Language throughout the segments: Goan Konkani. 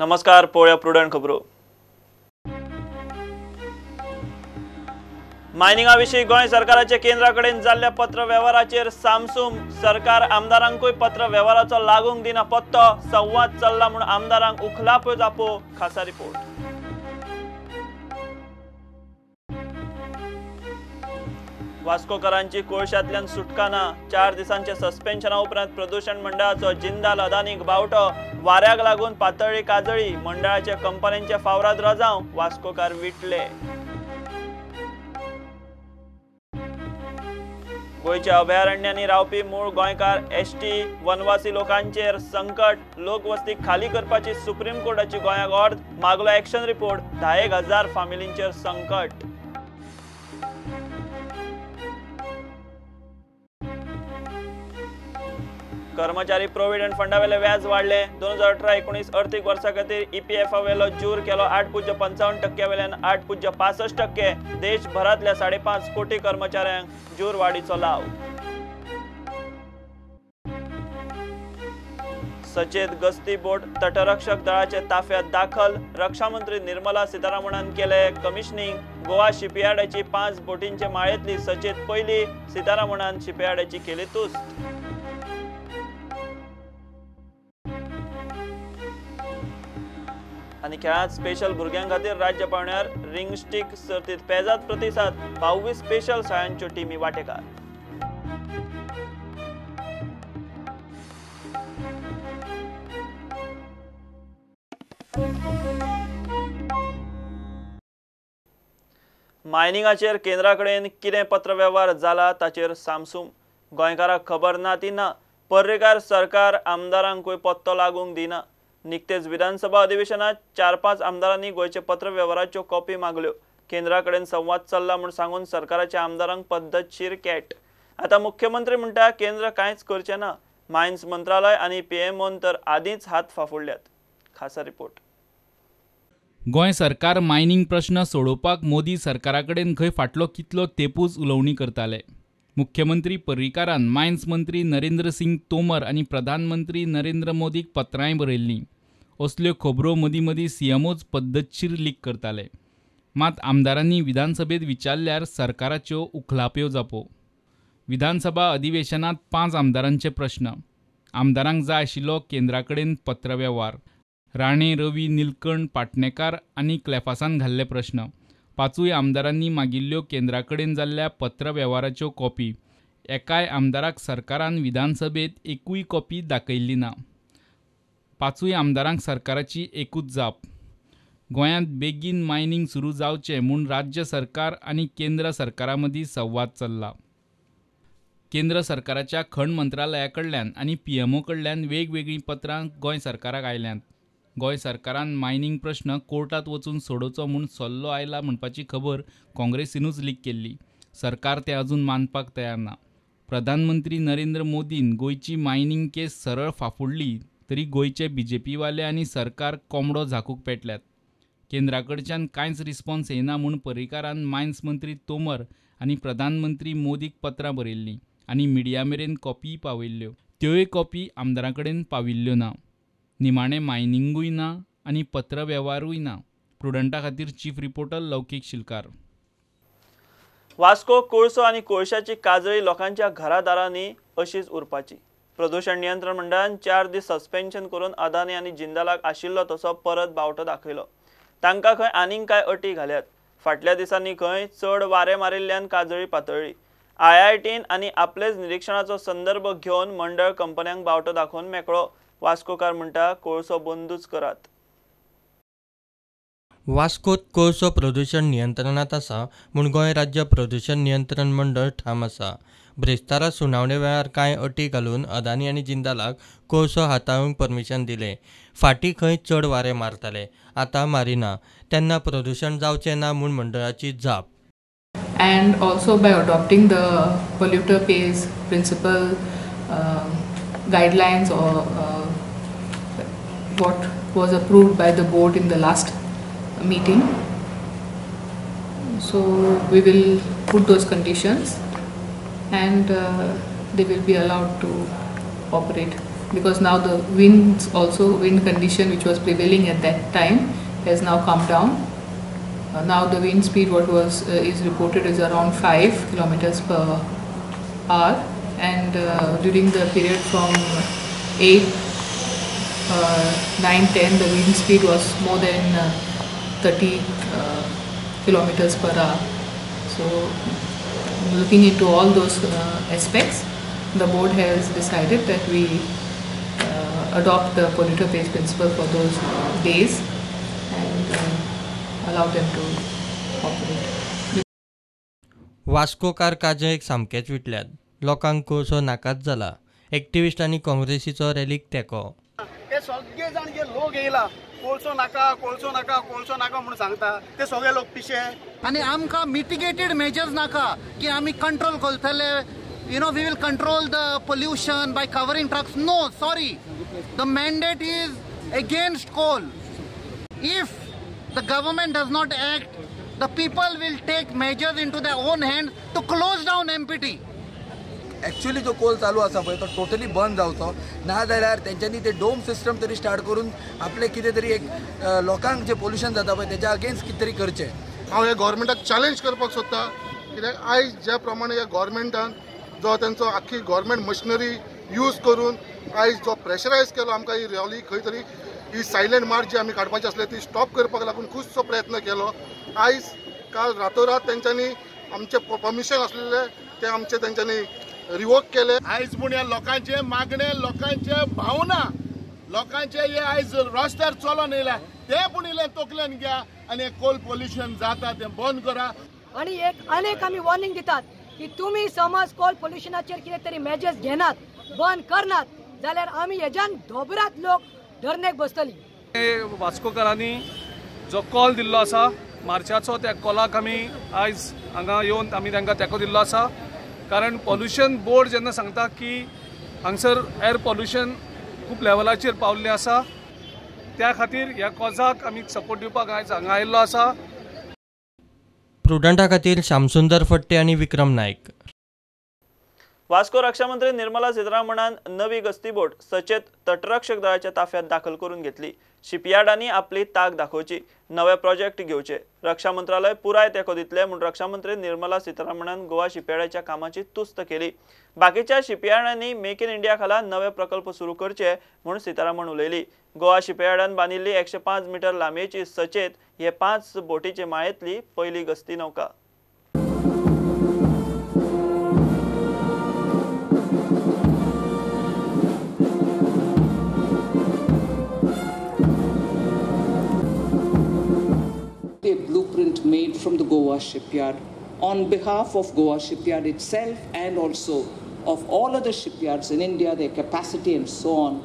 नमस्कार, पळोवया प्रुडंट खबरो. मायनिंगा विशीं गोंय सरकाराचे केंद्रा कडेन जाल्ल्या पत्र वेव्हाराचेर सामसूम. सरकार आमदारांकूय पत्र वेव्हाराचो लागूंक दिना पत्तो. संवाद चल्ला म्हूण आमदारांक उखलाप्यो जापो. खासा रिपोर्ट. वास्कोकारांची कोळशांतल्यान सुटका ना. 4 दिसांच्या सस्पेन्शना उपरांत प्रदूषण मंडळाचो जिंदाल अदानीक बावटो. वाऱ्याक लागून पातळ्ळी काजळी. मंडळाच्या कंपन्यांचे फावराद रजांव. वास्कोकार विटले. गोंयच्या अभयारण्यांनी रावपी मूळ गोंयकार एसटी वनवासी लोकांचेर संकट. लोकवस्ती खाली करपाची सुप्रीम कोर्टाची गोंयाक ऑर्द. मागलो एक्शन रिपोर्ट. 10,000 फामिलींचेर संकट. कर्मचारी प्रोव्हिडंट फंडावेले व्याज वाडले. 2018-19 अर्थीक वर्सा खातीर ईपीएफा वेलो जूर केलो 8.55% वेल्यान 8.65%. देशभरांतल्या 5.5 कोटी कर्मचाऱ्यांक जूर वाडीचो लाव. सचेत गस्ती बोट तटरक्षक दळाचे ताफ्यात दाखल. रक्षामंत्री निर्मला सीतारामनान केले कमिशनिंग. गोवा शिपयार्डाची 5 बोटींचे माळेंतली सचेत पयली. सीतारामनान शिपयार्डाची केली तुस्त. आनी खेळांत स्पेशल भुरग्यां खातीर राज्य पांवड्यार रिंगस्टीक सर्तीत पेजाद प्रतिसाद. 22 स्पेशल शाळांच्यो टिमी वांटेकार. मायनिंगाचेर केंद्रा कडेन कितें पत्रवेव्हार जाला ताचेर सामसूम. गोंयकाराक खबर ना ती ना. पर्रीकार सरकार आमदारांकूय पत्तो लागूंक दिना. निकतेच विधानसभा अधिवेशनात 4-5 आमदारांनी गोंयचे पत्रवेव्हाराच्यो कॉपी मागल्यो. केंद्रा कडेन संवाद चल्ला म्हूण सांगून सरकाराच्या आमदारांक पद्दतशीर कॅट. आतां मुख्यमंत्री म्हणटा केंद्र कांयच करचें ना. मायन्स मंत्रालय आनी पीएमओन तर आदींच हात फाफुडल्यात. खासा रिपोर्ट. गोंय सरकार मायनिंग प्रश्न सोडोवपाक मोदी सरकारा कडेन खंय फाटलो कितलो तेपूच उलोवणी करताले. मुख्यमंत्री पर्रीकारान मायन्स मंत्री नरेंद्र सिंग तोमर आनी प्रधानमंत्री नरेंद्र मोदीक पत्रांय बरयल्लीं. असल्यो खबरो मदीं मदीं सीएमओच पद्दतशीर लीक करताले. मात आमदारांनी विधानसभेत विचारल्यार सरकाराच्यो उखलाप्यो जापो. विधानसभा अधिवेशनात 5 आमदारांचे प्रश्न. आमदारांक जाय आशिल्लो केंद्रा कडेन पत्रवेव्हार. राणे, रवी, निलकंठ, पाटणेकार आनी क्लेफासान घाल्ले प्रश्न. 5 आमदारांनी मागिल्ल्यो केंद्रा कडेन जाल्ल्या पत्रवेव्हाराच्यो कॉपी. एकाय आमदाराक सरकारान विधानसभेत एकूय कॉपी दाखयल्ली ना. 5 आमदारांक सरकाराची एकूच जाप. गोंयांत बेगीन मायनिंग सुरू जावचें म्हूण राज्य सरकार आनी केंद्र सरकारा मदीं संवाद चल्ला. केंद्र सरकाराच्या खण मंत्रालया कडल्यान आनी पीएमओ कडल्यान वेगवेगळीं पत्रां गोंय सरकाराक आयल्यांत. गोंय सरकारान मायनिंग प्रश्न कोर्टात वचून सोडोवचो म्हूण सल्लो आयला म्हणपाची खबर काँग्रेसीनूच लीक केल्ली. सरकार तें अजून मानपाक तयार ना. प्रधानमंत्री नरेंद्र मोदीन गोंयची मायनिंग केस सरळ फाफुडली तरी गोंयचे बीजेपीवाले आनी सरकार कोंबडो झाकूक पेटल्यात. केंद्रा कडच्यान कांयच रिस्पॉन्स येना म्हूण पर्रीकारान मायन्स मंत्री तोमर आनी प्रधानमंत्री मोदीक पत्रां बरयल्लीं आनी मिडिया मेरेन कॉपीय पावयल्ल्यो. त्योय कॉपी आमदारां कडेन पाविल्ल्यो ना. निमाणें मायनिंगूय ना आनी पत्रवेव्हारूय ना. प्रुडंटा खातीर चीफ रिपोर्टर लौकीक शिलकार. वास्को कोळसो आनी कोळशाची काजळी लोकांच्या घरादारांनी अशीच उरपाची. प्रदूषण नियंत्रण मंडळान 4 दीस सस्पेन्शन करून अदानी आनी जिंदालाक आशिल्लो तसो परत बावटो दाखयलो. तांकां खंय आनीक कांय अटी घाल्यात. फाटल्या दिसांनी खंय चड वारें मारिल्ल्यान काजळी पातळ्ळी. आयआयटीन आनी आपलेच निरीक्षणाचो संदर्भ घेवन मंडळ कंपन्यांक बावटो दाखोवन मेकळो. वास्कोकार म्हणटा कोळसो बंदूच करात. वास्कोत कोळसो प्रदूषण नियंत्रणांत आसा म्हूण गोंय राज्य प्रदूषण नियंत्रण मंडळ ठाम आसा. ब्रेस्तारा सुनावणे वेळार कांय अटी घालून अदानी आनी जिंदालाक कोळसो हाताळूंक परमिशन दिलें. फाटीं खंय चड वारें मारताले, आतां मारिना, तेन्ना प्रदूषण जावचें ना म्हूण मंडळाची जाप. And also by adopting the polluter pays principle guidelines or what was approved by the board in the last meeting. So we will put those conditions and they will be allowed to operate because now the winds also, wind condition which was prevailing at that time has now come down. Now the wind speed what was is reported is around 5 kilometers per hour, and during the period from 8, 9, 10 the wind speed was more than 30 kilometers per hour. So looking into all those aspects, the board has decided that we adopt the polluter pays principle for those days and allow them to operate. Vascokar काजयेक सामकेच विटल्यात. लोकांक कोळसो नाकाच जाला. एक्टिविस्ट आनी काँग्रेसीचो रॅलीक तेंको. हे सगळे जाण जे लोक येयला कोळसो नाका कोळसो नाका कोळसो नाका म्हणून सांगता ते सगळे लोक पिशे. आनी आमकां मिटिगेटेड मेजर्स नाका की आमी कंट्रोल करतले, you know, we will control the pollution by covering trucks. No, sorry, the mandate is against coal. If the government does not act, the people will take measures into their own hands to close down MPT. Actually जो कोल चालू आसा पळय तो टोटली बंद जावचो, ना जाल्यार तेंच्यांनी ते डोम सिस्टम तरी स्टार्ट करून आपले कितें तरी एक लोकांक जे पोल्युशन जाता पळय तेच्या अगेन्स्ट कितें तरी करचें. हांव ह्या गव्हर्मेंटाक चॅलेंज करपाक सोदता, कित्याक आयज ज्या प्रमाणे ह्या गव्हर्मेंटान जो तेंचो आख्खी गव्हर्मेंट मशिनरी यूज करून आयज जो प्रेशरायज केलो आमकां ही रॅली खंय तरी ही सायलंट मार्च जी आमी काडपाची आसली ती स्टॉप करपाक लागून खुबसो प्रयत्न केलो. आयज काल रातोरात तेंच्यांनी आमचें परमिशन आसलेलें तें आमचें तेंच्यांनी रिवोक केले. आयज पूण ह्या लोकांचे मागणे, लोकांचे भावना, लोकांचे हे आयज रस्त्यार चलोन येयला ते पूण इल्लें तकलेन घ्या आनी कोल पोल्युशन जाता तें बंद करा. आनी एक अनेक आमी वॉर्निंग दितात की तुमी समज कोल पोल्युशनाचेर कितें तरी मेजर्स घेनात, बंद करनात जाल्यार आमी हेज्यान दोबरात लोक धरणेक बसतली. वास्कोकारांनी जो कॉल दिल्लो आसा मार्चाचो, त्या कॉलाक आमी आयज हांगा येवन आमी तांकां तेंको दिल्लो आसा. कारण पॉल्युशन बोर्ड जेन्ना सांगता की हांगसर एअर पॉल्युशन खूब लेवलाचेर पावल्लें आसा, त्या खातीर ह्या कॉजाक आमी सपोर्ट दिवपाक आयज हांगा आयिल्लो आसा. प्रुडंटा खातीर श्यामसुंदर फट्टे आनी विक्रम नायक. वास्को रक्षामंत्री निर्मला सीतारामनान नवी गस्ती बोट सचेत तटरक्षक दळाच्या ताफ्यात दाखल करून घेतली. शिपयार्डांनी आपली ताक दाखोवची, नवे प्रोजेक्ट घेवचे, रक्षा मंत्रालय पुराय तेंको दितले म्हूण रक्षामंत्री निर्मला सीतारामनान गोवा शिपयार्डाच्या कामाची तुस्त केली. बाकीच्या शिपयार्डांनी मेक इन इंडिया खाला नवे प्रकल्प सुरू करचे म्हूण सीतारामन उलयली. गोवा शिपयार्डान बांदिल्ली 105 मीटर लांबयेची सचेत हे 5 बोटीचे माळेंतली पयली गस्ती नौका. A blueprint made from the Goa shipyard on behalf of Goa shipyard itself and also of all other shipyards in India, their capacity and so on.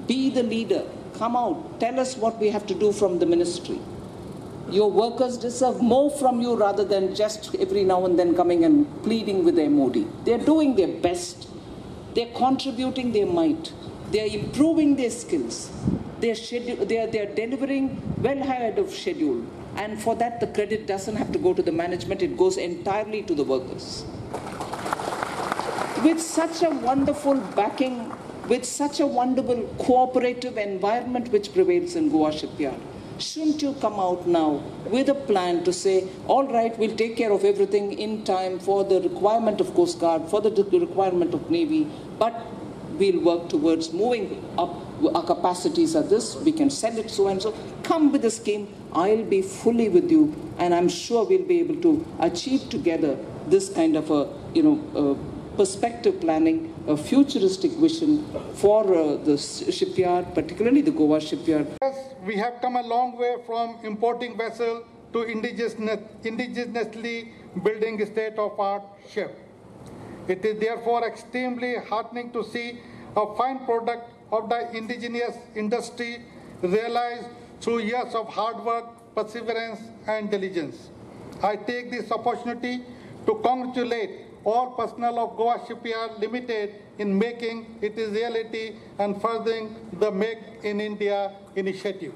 Be the leader, come out, tell us what we have to do from the ministry. Your workers deserve more from you rather than just every now and then coming and pleading with the MOD. They're doing their best, they're contributing their might, they're improving their skills, they're delivering well ahead of schedule. And for that, the credit doesn't have to go to the management, it goes entirely to the workers. With such a wonderful backing, with such a wonderful cooperative environment which prevails in Goa shipyard, shouldn't you come out now with a plan to say, all right, we'll take care of everything in time for the requirement of Coast Guard, for the requirement of Navy, but we'll work towards moving up our capacities are this, we can sell it so and so. Come with a scheme, I'll be fully with you, and I'm sure we'll be able to achieve together this kind of a, you know, perspective planning, a futuristic vision for the shipyard, particularly the Goa shipyard. Yes, we have come a long way from importing vessel to indigenously building a state-of-art ship. It is therefore extremely heartening to see a fine product of the indigenous industry realized through years of hard work, perseverance and diligence. I take this opportunity to congratulate all personnel of Goa Shipyard Limited in making it a reality and furthering the Make in India initiative.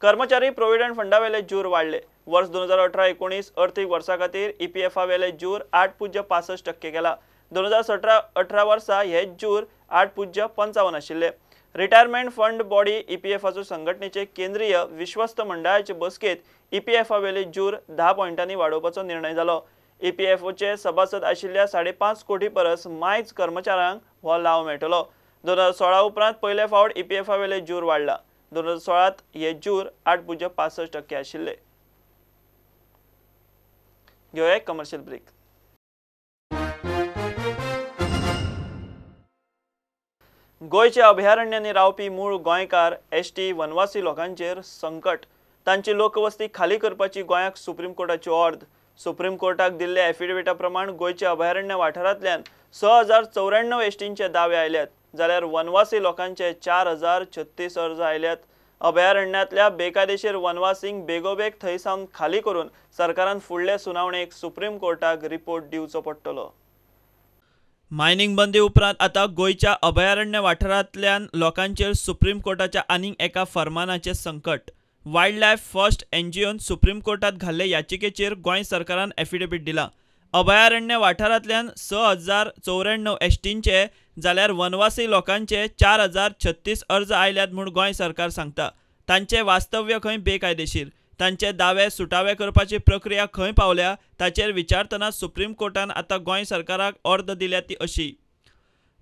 कर्मचारी प्रोव्हिडंट फंडावेले जूर वाडले. वर्स 2018-19 अर्थीक वर्सा खातीर ईपीएफा वेले जूर 8.65% केला. 2017-18 वर्सा हे जूर 8.55 आशिल्ले. रिटायरमेंट फंड बॉडी ईपीएफाचो संघटनेचे केंद्रीय विश्वस्त मंडळाचे बसकेत ईपीएफा वेले जूर 10 पॉयंटांनी वाडोवपाचो निर्णय जालो. ईपीएफओचे सभासद आशिल्ल्या 5.5 कोटी परस मायज कर्मचाऱ्यांक हो लाव मेळटलो. 2016 उपरांत पयले फावट ईपीएफा वेले जूर वाडला. 2016 हे जूर 8.65% आशिल्ले. घेवया एक कमर्शियल ब्रेक. गोंयच्या अभयारण्यांनी रावपी मूळ गोंयकार एसटी वनवासी लोकांचेर संकट. तांची लोकवस्ती खाली करपाची गोंयाक सुप्रीम कोर्टाची ऑर्द. सुप्रीम कोर्टाक दिल्ल्या एफिडेविटा प्रमाण गोंयच्या अभयारण्य वाठारांतल्यान 6094 एसटींचे दावे आयल्यात, जाल्यार वनवासी लोकांचे 4036 अर्ज आयल्यात. अभयारण्यांतल्या बेकायदेशीर वनवासींक बेगोबेग थंय सावन खाली करून सरकारान फुडले सुनावणेक सुप्रीम कोर्टाक रिपोर्ट दिवचो पडटलो. मायनिंग बंदी उपरांत आतां गोंयच्या अभयारण्य वाठारांतल्यान लोकांचेर सुप्रीम कोर्टाच्या आनीक एका फर्मानाचें संकट. वायल्ड लायफ फर्स्ट एनजीओन सुप्रीम कोर्टात घाल्ले याचिकेचेर गोंय सरकारान एफिडेवीट दिला. अभयारण्य वाठारांतल्यान 6094 एसटींचे जाल्यार वनवासी लोकांचे 4036 अर्ज आयल्यात म्हूण गोंय सरकार सांगता. तांचे वास्तव्य खंय बेकायदेशीर, तांचे दावे सुटावे करपाची प्रक्रिया खंय पावल्या ताचेर विचारतना सुप्रीम कोर्टान आतां गोंय सरकाराक ऑर्द दिल्या ती अशी: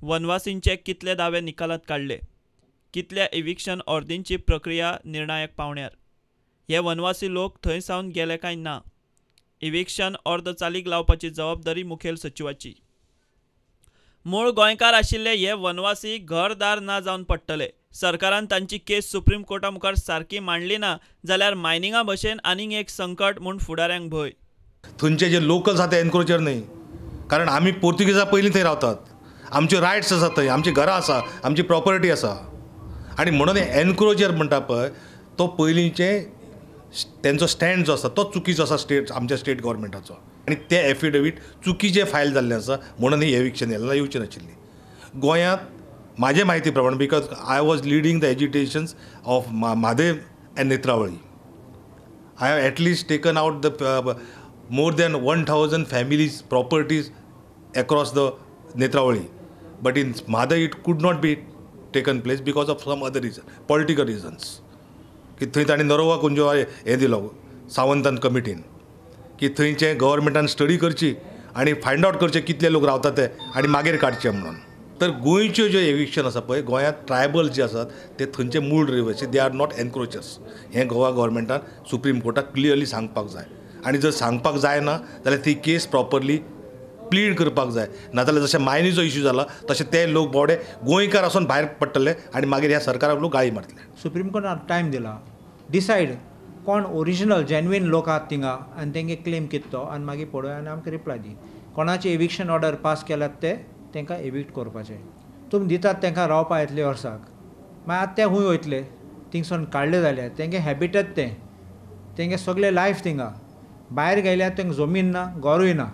वनवासींचे कितले दावे निकालात काडले, कितल्या इविक्शन ऑर्दींची प्रक्रिया निर्णायक पावण्यार, हे वनवासी लोक थंय सावन गेले काय ना, इविक्शन ऑर्द चालीक लावपाची जबाबदारी मुखेल सचिवाची. मूळ गोंयकार आशिल्ले हे वनवासी घरदार ना जावन पडटले. सरकारान तांची केस सुप्रीम कोर्टा मुखार सारकी मांडली ना जाल्यार मायनिंगा भशेन आनीक एक संकट म्हूण फुडाऱ्यांक भंय. थंयचे जे लोकल्स आसा ते एनक्रोचर न्हय, कारण आमी पोर्तुगीजा पयलीं थंय रावतात, आमचे रायट्स आसात थंय, आमची घरां आसा, आमची प्रॉपर्टी आसा. आनी म्हणून एनक्रोचर म्हणटा पळय तो पयलींचे तेंचो स्टँड जो आसा तो चुकीचो आसा स्टेट, आमच्या स्टेट गव्हर्मेंटाचो. आनी ते एफिडेवीट चुकीचें फायल जाल्लें आसा म्हणून ही एविक्शन येवची नाशिल्ली. गोंयांत म्हाजे म्हायती प्रमाण, because I was leading the agitations of Mhadei and Netravali, I have at least taken out the more than 1000 families properties across the Netravali, but in Mhadei it could not be taken place because of some other reason, political reasons. की थंय तांणी नरोवा कुंजो हें दिलो सावंतान कमिटीन की थंयचें गव्हर्मेंटान स्टडी करची आनी फायंड आवट करचें कितले लोक रावता ते आनी मागीर काडचें म्हणून. तर गोंयच्यो ज्यो एविक्शन आसा पळय, गोंयांत ट्रायबल जे आसात ते थंयचे मूळ रहिवासी, they are not एनक्रोचर्स. हें गोवा गव्हर्मेंटान सुप्रीम कोर्टाक क्लियरली सांगपाक जाय. आनी जर सांगपाक जायना जाल्यार ती केस प्रॉपरली प्लीड करपाक जाय, नाजाल्यार जशें मायनीचो इश्यू जाला तशें ते लोक बोडे गोंयकार आसून भायर पडटले आनी मागीर ह्या सरकाराक लोक गाळी मारतले. सुप्रीम कोर्टान टायम दिला डिसायड कोण ओरिजिनल जेन्युइन लोक आहात थिंगा आनी तेंगे क्लेम कितें तो आनी मागीर पळोवया आनी आमकां रिप्लाय दी. कोणाचे एविक्शन ऑर्डर पास केल्यात ते तांकां एविक्ट करपाचें. तुमी दितात तांकां रावपा येतले वर्साक, मागीर आतां ते खूंय वयतले? थिंगसून काडले जाल्यार तेंगे हॅबिटट तें, तेंगे सगळें लायफ थिंगा, भायर गेल्यार तांकां जमीन ना, घरूय ना.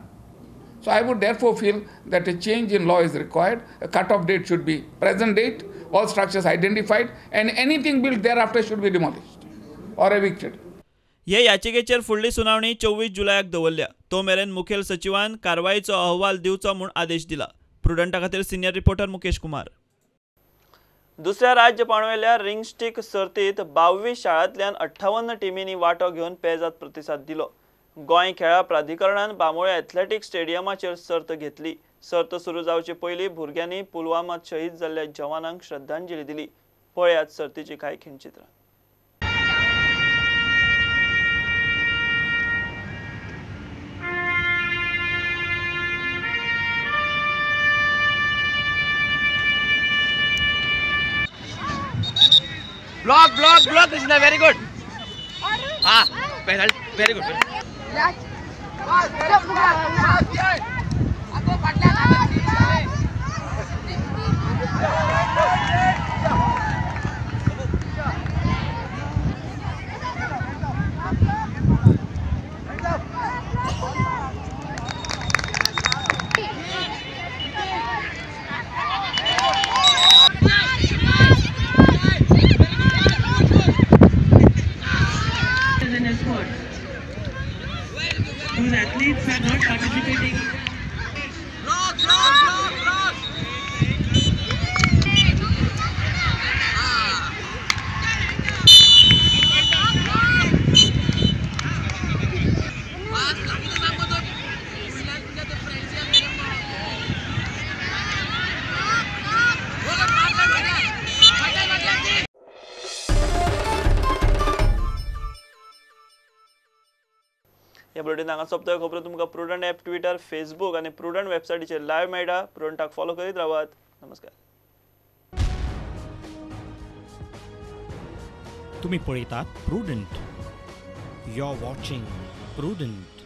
So I would therefore feel that a change in law is required. A cut-off date should be present date, all structures identified, and anything built thereafter should be demolished or evicted. हे याचिकेचेर फुडली सुनावणी 24 जुलयाक दवरल्या. तो मेरेन मुखेल सचिवान कारवायेचो अहवाल दिवचो म्हूण आदेश दिला. प्रुडंटा खातीर सिनियर रिपोर्टर मुकेश कुमार. दुसऱ्या राज्य पांवड्यावेल्या रिंगस्टीक सर्तीत 22 शाळांतल्यान 58 टिमींनी वांटो घेवन पेजाद प्रतिसाद दिलो. गोंय खेळां प्राधिकरणान बांबोळे एथलेटीक स्टेडियमाचेर सर्त घेतली. सर्त सुरू जावचे पयलीं भुरग्यांनी पुलवामात शहीद जाल्ल्या जवानांक श्रद्धांजली दिली. पळयात सर्तीची कांय खिणचित्रां. Block, block, block, Krishna, very good. Ah, very good. Bulletin हांगा सोंपता. खबरो तुमकां प्रुडंट ॲप, ट्विटर, फेसबूक आनी प्रुडंट वेबसायटीचेर लायव्ह मेळटा. प्रुडंटाक फॉलो करीत रावात. नमस्कार. तुम्ही पळयतात Prudent. You are watching Prudent.